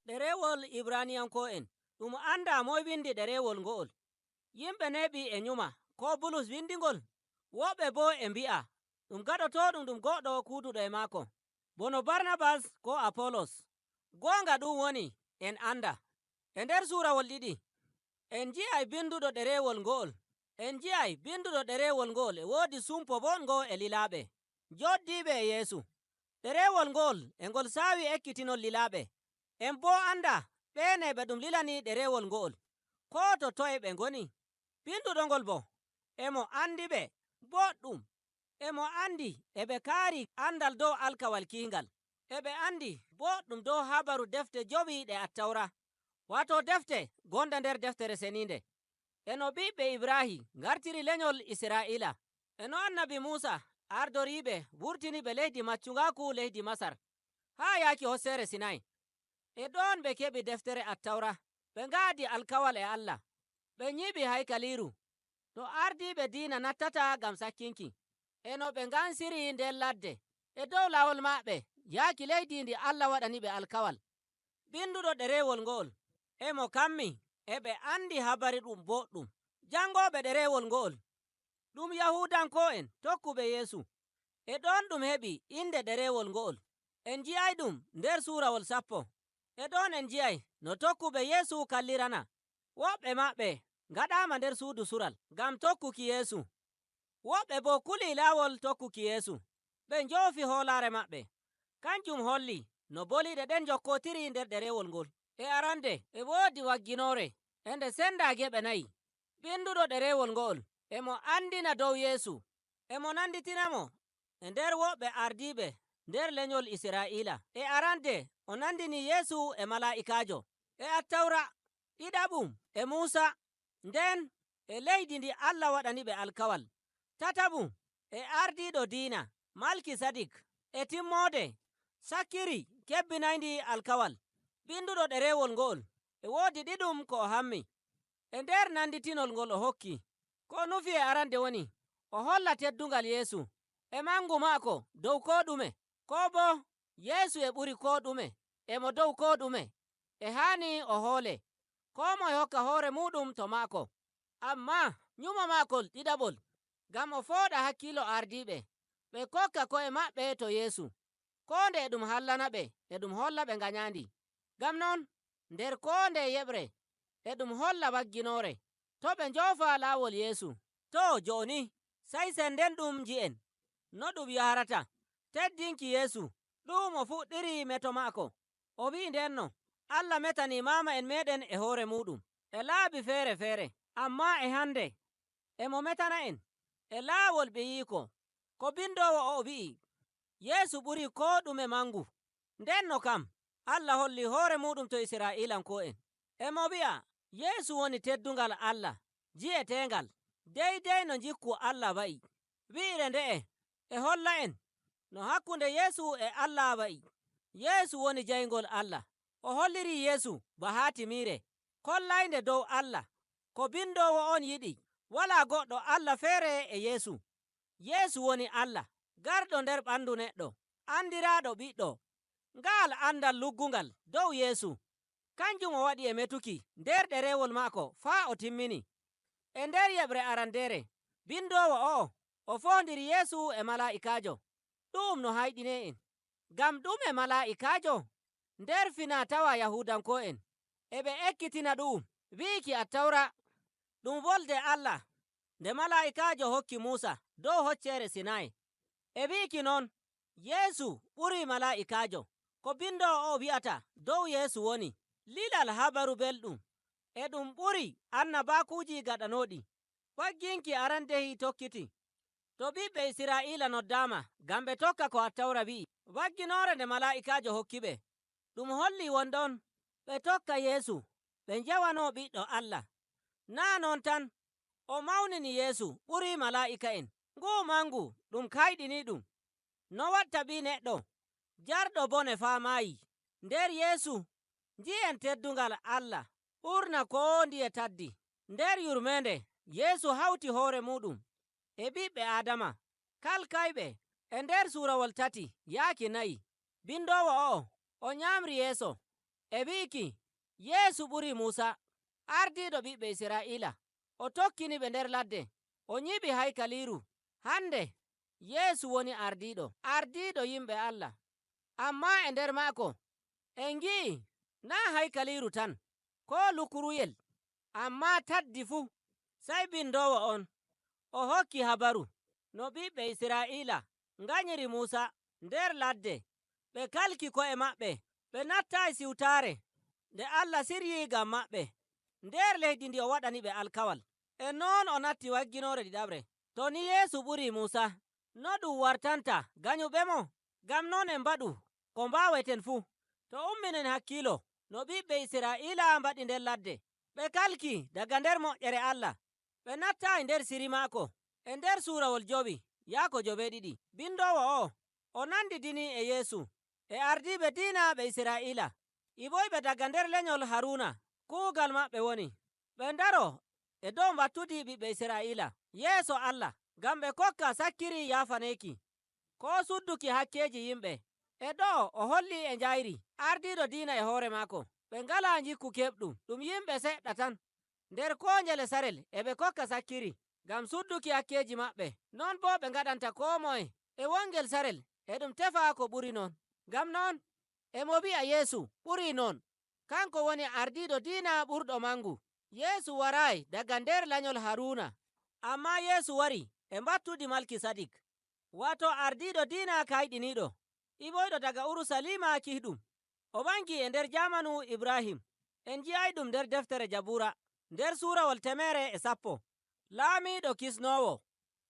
Ɗerewol Ibraniyanko'en ɗum anda moye windi ɗerewol ngo'ol. Yimɓe neeɓi e nyuma koo Bulus windingol, woɓɓe boo e mbi'a ɗum gaɗotooɗum ɗum goɗɗo kuuduɗo e maako, bono Barnabas koo Apolos. Goonga ɗum woni en anda. E nder suurawol ɗiɗi en ngi'ay binduɗo ɗerewol ngo'ol. En ngi'ay binduɗo ɗerewol ngo'ol e woodi sumpo bongo e lilaaɓe, joddiiɓe e Yeesu. Ɗerewol ngo'ol e ngol saawi ekkitinol lilaaɓe. En boo anda ɓene ɓe ɗum lilani ɗerewol ngo'ol, koo to toye ɓe ngoni. Binduɗo ngol bo, e mo andiɓe boɗɗum. E mo andi e ɓe kaari andal dow alkawal kiingal. E ɓe andi boɗɗum dow habaru defte jowi ɗe Attawra, waato defte gonɗe nder Deftere Seniinde. E no ɓiɓɓe Ibrahim ngartiri lenyol Isra'iila. E no Annabi Muusa ardoriiɓe wurtiniɓe leydi maccungaaku leydi Masar haa yaaki hosseere Sinay. E ɗon ɓe keɓi deftere Attawra, ɓe ngaadi alkawal e Allah, ɓe nyiɓi haykaliiru, to ardiiɓe diina nattata ngam sakkinki. E no ɓe ngansiri nder ladde, e dow laawol maɓɓe yaaki leydi ndi Allah waɗaniɓe alkawal. Binduɗo ɗerewol ngo'ol, e mo kammi e ɓe andi habari ɗum boɗɗum. Jangoɓe ɗerewol ngo'ol, ɗum Yahudanko'en tokkuɓe Yeesu. E ɗon ɗum heɓi inde ɗerewol ngo'ol. En ngi'ay ɗum nder suurawol 10. E ɗon en ngi'ay no tokkuɓe Yeesu kallirana. Woɓɓe maɓɓe ngaɗama nder suudu sural ngam tokkuki Yeesu. Woɓɓe bo kuli laawol tokkuki Yeesu. Ɓe njoofi hoolaare maɓɓe. Kanjum holli no boliɗe ɗen jokkotiri nder ɗerewol ngol. E arande e woodi wagginore e nde senda geɓe nayi. Binduɗo ɗerewol ngo'ol e mo andina dow Yeesu. E mo nanditinamo e nder woɓɓe ardiiɓe nder lenyol Isra'iila. E arande o nandini Yeesu e malaa'ikaajo. E Attawra ɗiɗaɓum e Muusa, nden e leydi ndi Allah waɗaniɓe alkawal. Tataɓum e ardiiɗo diina Malkisadik e timmode sakkiri kebbinayndi alkawal. Binduɗo ɗerewol ngo'ol e woodi ɗiɗum ko o hammi. E nder nanditinol ngol o hokki, ko nufi e arande woni o holla teddungal Yeesu e mangu maako dow ko ɗume, ko bo Yeesu e ɓuri ko ɗume, e mo dow ko ɗume, e haani o hoole, ko moye hokka hoore muɗum to maako. Amma nyumo maakol ɗiɗaɓol, ngam o fooɗa hakkilo ardiiɓe, ɓe kokka ko'e maɓɓe to Yeesu, ko nde e ɗum hallana ɓe, e ɗum holla ɓe nganyandi. Ngam non, nder ko nde yeɓre, e ɗum holla wagginore, to ɓe njoofa laawol Yeesu. To jooni, sey senden ɗum ngi'en no ɗum yahrata. Teddinki Yeesu, ɗum o fuɗɗiri meto maako. O wi'i ndenno, Allah metani maama en meɗen e hoore muɗum, e laabi feere-feere. Amma e hande, e mo metana en, e laawol ɓiyiiko. Ko bindowo o wi'i, Yeesu ɓuri ko ɗume mangu. Ndenno kam, Allah holli hoore muɗum to Isra'ilanko'en. E mo wi'a, Yeesu woni teddungal Allah, ji'etengal, deydey no jikku Allah wa'i. Wi'ire nde'e e holla en no hakkunde Yeesu e Allah wa'i. Yeesu woni jayngol Allah. O holliri Yeesu ba haatimiire, kollaynde dow Allah. Ko bindowo on yiɗi, wala goɗɗo Allah feere e Yeesu. Yeesu woni Allah, garɗo nder ɓandu neɗɗo, andiraaɗo ɓiɗɗo. Ngal andal luggungal dow Yeesu, kanjum o waɗi e metuki nder ɗerewol maako faa o timmini. E nder yeɓre arandere, bindowo o fondiri Yeesu e malaa'ikaajo. Ɗum no hayɗine en. Ngam ɗume malaa'ikaajo? Nder fina tawa Yahudanko'en, e ɓe ekkitina ɗum wiiki Attawra ɗum wolde Allah nde malaa'ikaajo hokki Muusa dow hocceere Sinay. E wiiki non, Yeesu ɓuri malaa'ikaajo. Ko bindowo o wi'ata dow Yeesu woni, lilal habaru belɗum, e ɗum ɓuri annabakuuji gaɗanoɗi. Wagginki arandehi tokkiti. To ɓiɓɓe Isra'iila noddama ngam ɓe tokka ko Attawra wi'i, wagginore nde malaa'ikaajo hokkiɓe, ɗum holli wonɗon ɓe tokka Yeesu, ɓe njewano ɓiɗɗo Allah. Naa non tan, o mawnini Yeesu ɓuri malaa'ika'en. Ngu mangu ɗum kayɗini ɗum. No watta ɓi neɗɗo, jarɗo bone faa maayi. Nder Yeesu, nji'en teddungal Allah, ɓurna ko ndiye taddi. Nder yurmende, Yeesu hawti hoore muɗum e ɓiɓɓe Adama, kalkayɓe e nder suurawol 3 yaaki 4. Bindowo o nyamri yeeso. E wi'iki Yeesu ɓurii Muusa, ardiiɗo ɓiɓɓe Israa'iila. O tokkiniɓe nder ladde, o nyiɓi haykaliiru. Hande, Yeesu woni ardiiɗo, ardiiɗo yimɓe Allah. Ammaa e nder maako, en ngi'i naa' haykaliiru tan, koo lukuruyel, ammaa taddi fuu. Sey bindowo on o hokki habaru no ɓiɓɓe Israa'iila nganyiri Muusa nder ladde, ɓe kalki ko'e maɓɓe, ɓe nattaayi siwtaare nde Allah siryii ngam maɓɓe nder leydi ndi o waɗaniɓe alkawal. E non o natti wagginoore ɗiɗaɓre. To ni Yeesu ɓurii Muusa, no ɗum wartanta ganyuɓemo? Ngam non en mbaɗu ko mbaaweten fuu. To umminen hakkiilo no ɓiɓɓe Israa'iila mbaɗi nder ladde. Ɓe kalki daga nder moƴƴere Allah. Ɓe nattaayi nder siri maako. E nder suurawol 5 yaako 7, bindowo o o nandidini e Yeesu e ardiiɓe diina ɓe Israa'iila. Iboyɓe daga nder lenyol Haruna, kuugal maɓɓe woni ɓe ndaro e dow mbattudi ɓiɓɓe Israa'iila yeeso Allah ngam ɓe kokka sakkiri yaafaneeki ko sudduki hakkeeji yimɓe. E ɗo o holli e njayri ardiiɗo diina e hoore maako. Ɓe ngalaa jikku keɓɗum ɗum yimɓe seɗɗa tan. Nder koo njele sarel e ɓe kokka sakkiri ngam sudduki hakkeeji maɓɓe. Non boo ɓe ngaɗanta koo moye e wongel sarel e ɗum tefa ko ɓuri non. Ngam non e mo wi'a Yeesu ɓurii non. Kanko woni ardiiɗo diina ɓurɗo mangu. Yeesu waraayi daga nder lanyol Haruna, ammaa Yeesu wari e mbattudi Malkisadik, waato ardiiɗo diina kayɗiniiɗo, iboyɗo daga Urucaliima kiiɗum. O ɓangi e nder jaamanu Ibrahim. En ngi'ay ɗum nder deftere Jabuura, nder suurawol 110. Laamiiɗo kisnoowo,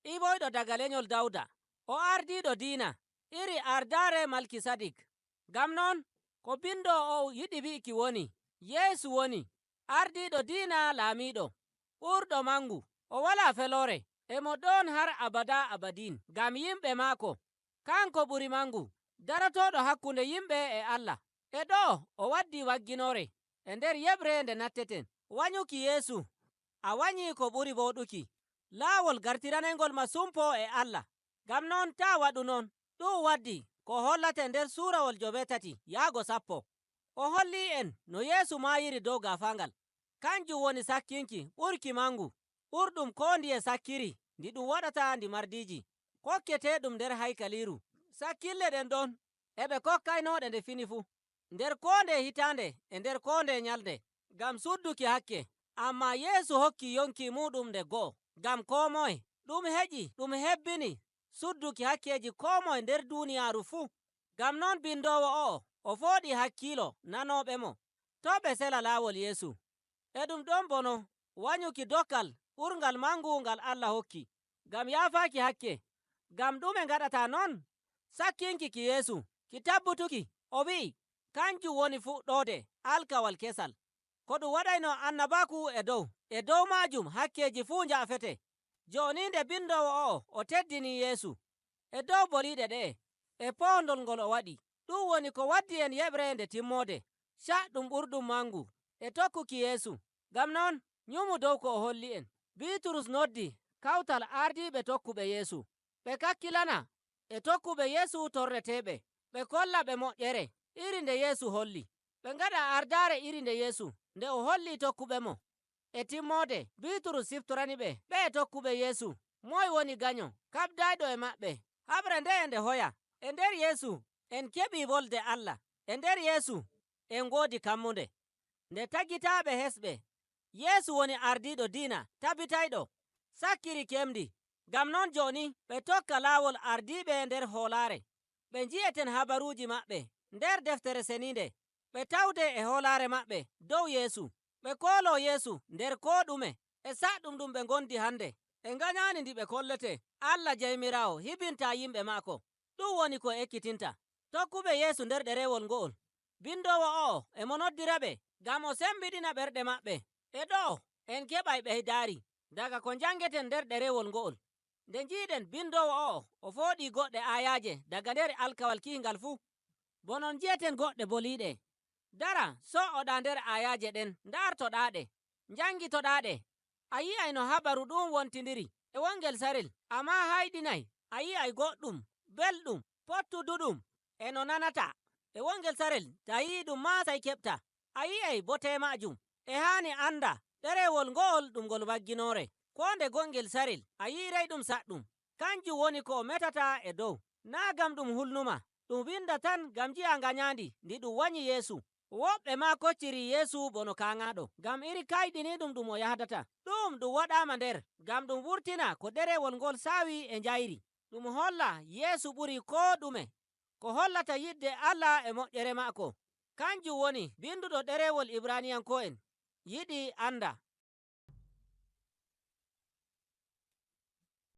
iboyɗo daga lenyol Dawda. O ardiiɗo diina, iri ardaare Malkisadik. Ngam non, ko bindo o yiɗi wi'iki woni, Yeesu woni ardiiɗo diina laamiiɗo, ɓurɗo mangu. O walaa feloore, e mo ɗon har abada abadin ngam yimɓe maako. Kanko ɓuri mangu, darotooɗo hakkunde yimɓe e Allah. E ɗo o waddi wagginoore e nder yeɓre nde natteten. Wanyuki Yeesu, a wanyi ko ɓuri woɗuki. Laawol gartiranengol ma sumpo e Allah. Ngam non taa waɗu non, ɗum waddi ko hollata nder suurawol 8 yaago 10. O holli en no Yeesu maayiri dow gaafangal. Kanjum woni sakkinki ɓurki mangu, ɓurɗum koo ndiye sakkiri ndi ɗum waɗata ndi mardiiji, kokketeɗum nder haykaliiru. Sakkille ɗen ɗon e ɓe kokkaynoɗe nde fini fuu, nder koo nde hitaande e nder koo nde nyalde, ngam sudduki hakke. Ammaa Yeesu hokki yonki muɗum nde go'o ngam koo moye. Ɗum heƴi, ɗum hebbini sudduki hakkeeji koo moye nder duuniyaaru fuu. Ngam non bindowo o'o o fooɗi hakkiilo nanoɓe mo, to ɓe sela laawol Yeesu. E ɗum ɗon bono wanyuki dokkal ɓurgal mangu ngal Allah hokki ngam yaafaaki hakke. Ngam ɗume ngaɗata non? Sakkinki ki Yeesu ki tabbutuki, o wi'i kanjum woni fuɗɗoode alkawal kesal. Ko ɗum waɗayno annabaku e dow maajum hakkeeji fuu njaafete. Joni nde bindowo o'o o teddini Yeesu e dow boliiɗe ɗe'e e pondol ngol o waɗi, ɗum woni ko waddi en yeɓre nde timmode caɗɗum ɓurɗum mangu e tokkuki Yeesu. Ngam non nyumu dow ko o holli en. Bitrus noddi kawtal ardiiɓe tokkuɓe Yeesu. Ɓe kakkilana e tokkuɓe Yeesu torreteɓe, ɓe kolla ɓe moƴƴere iri nde Yeesu holli. Ɓe ngaɗa ardaare iri nde Yeesu nde o holli tokkuɓe mo. E timmode Bitrus siftorani ɓe ɓe tokkuɓe Yeesu moy woni ganyo kabdayɗo e maɓɓe. Haɓre nde e nde hoya. E nder Yeesu en keɓi wolde Allah. E nder Yeesu en ngoodi kammunde nde tagitaaɓe hesɓe. Yeesu woni ardiiɗo diina tabitayɗo sakkiri kemdi. Ngam non joni ɓe tokka laawol ardiiɓe nder hoolaare. Ɓe nji'eten habaruuji maɓɓe nder deftere seniinde. Ɓe tawde e hoolaare maɓɓe dow Yeesu. Ɓe koolo Yeesu nder koo ɗume e saɗɗum ɗum ɓe gondi hande. E nganyani ndi ɓe kollete Allah Jeymiraawo hibinta yimɓe maako. Ɗum woni ko ekkitinta tokkuɓe Yeesu nder ɗerewol ngo'ol. Bindowo o'o e mo noddira ɓe ngam o sembiɗina ɓerɗe maɓɓe. E ɗo en keɓay ɓeydaari daga ko jangeten nder ɗerewol ngo'ol. Nde njiiɗen bindowo o'o o fooɗi goɗɗe ayaje daga nder alkawal kihingal fuu. Bonon njiyeten goɗɗe boliiɗe. Dara so'oɗa nder ayaje ɗen, ndartoɗaɗe, jangitoɗaɗe. A yi'ay no habaru ɗum wontindiri e wongel sarel, amma hayɗinay a yi'ay goɗɗum belɗum pottuduɗum e no nanata. E wongel sarel ta yi'i ɗum ma say keɓta. A yi'ay bote maajum. E haani anda ɗerewol ngo'ol ɗum ngol wagginore. Ko nde gongel sarel, a yiiray ɗum saɗɗum. Kanjum woni ko o metata e dow. Naa ngam ɗum hulnuma, ɗum winda tan ngam nji'a nganyandi ndi ɗum wanyi Yeesu. Woɓɓe ma kocciri Yeesu bono kaŋaɗo ngam iri kayɗiniɗum ɗum o yahdata. Ɗum ɗum waɗama nder ngam ɗum wurtina ko ɗerewol ngol sawi e njayri. Ɗum holla Yeesu ɓuri ko ɗume, ko hollata yidde Allah e moƴƴere maako. Kanjum woni binduɗo ɗerewol Ibraniyanko'en yiɗi anda.